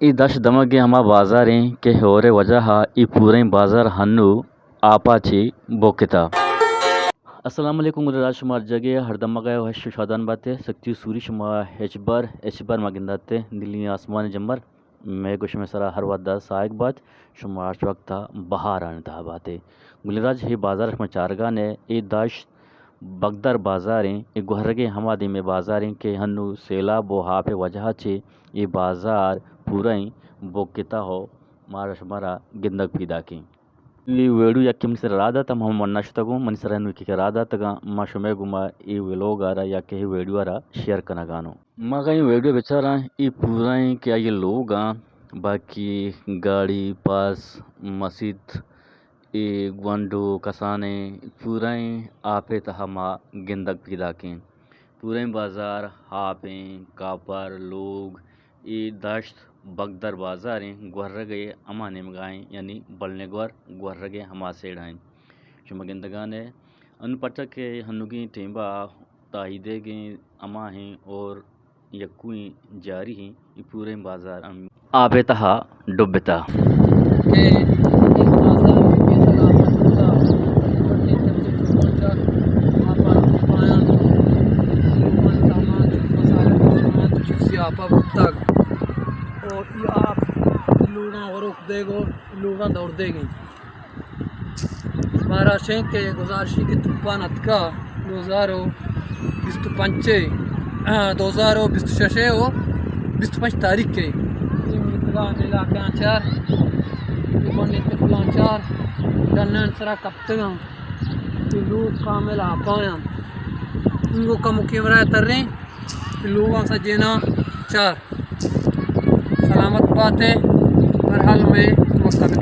اے دشت دمگیں ہما بازاریں کہ ہورے وجہ ءَ اے پوریں بازار ہنو آپا چی بوکتا۔ السلام علیکم گلیں راج، شما ہر جگہ ہر دمگا وش و شادان باتے۔ سکتی سوری شما ہچبر ہچبر مگنداتے، دلی آسمان جمبر مئے گوش مئے سرا ہر وھدا ساہگ بات، شما ہرچ وقتا بہارانی تہا باتے۔ گلیں راج، اے بازار شما چارگانے، اے دشت بگدر بازاریں، اے گوہرگیں ہما دیمے بازاریں کہ ہنو سیلاب و آپ ءِ وجہ چے اے بازار پوریں بوکتا ہو مارا شمارا گندگ پیداکیں۔ اے ویڈیو یکے منی سرا راہ دات، ہم من نشتگوں، منی سرا نو یکے راہ داتگاں، ما شمئے گوما اے ویلوگ ءَ را یا کہ اے ویڈیو ءَ را شیئر کنگانوں۔ ما اگاں اے ویڈیو بچاراں، اے پورائیں کہ آئی لوگاں، باقی گاڑی، پاس، مسیت، اے گونڈو، کسانیں، پورائیں آپے تہا ما گندگ پیداکیں۔ پورائیں بازار آپیں، کاپر، لوگ، اے دشت بگدر بازاریں، گورگ ءِ ہما نیمگائیں، یعنی بلنے گور، گورگ ءِ ہما سیڑائیں۔ شما گندگانے، ان پرچا کہ ہنوگیں ٹیمبا تاہیدگیں ہماہیں اور یکوئیں جاری ہیں، اے پوریں بازار ہم آپے تہا ڈبتا۔ کہ اے بازار میں پیسہ لاتا کرتا، اور کہ تب سے پہنچا، آپ آیا، سامان، مسالے، سامان، چیزیں آپ بوتگ۔ اور یہ آپ لوگاں غروق دے گو، لوگاں دور دے گئی۔ مارا شیں کہ گزارشی کہ طوفان اتکا دو ہزار و بیست و پنچ ءَ، آ، دو ہزار و بیست و شش ءَ و بیست و پنچ تاریخ ءَ۔ اے میتگاں علاقہ چار، اے بنی تکلان چار، ڈنن سرا کپتگاں۔ اے لوگ کامل آپایاں۔ انگو کمو کیمرہ تریں۔ لوگاں سجینا چار۔ سلامت باتے، ہر حال میں وقت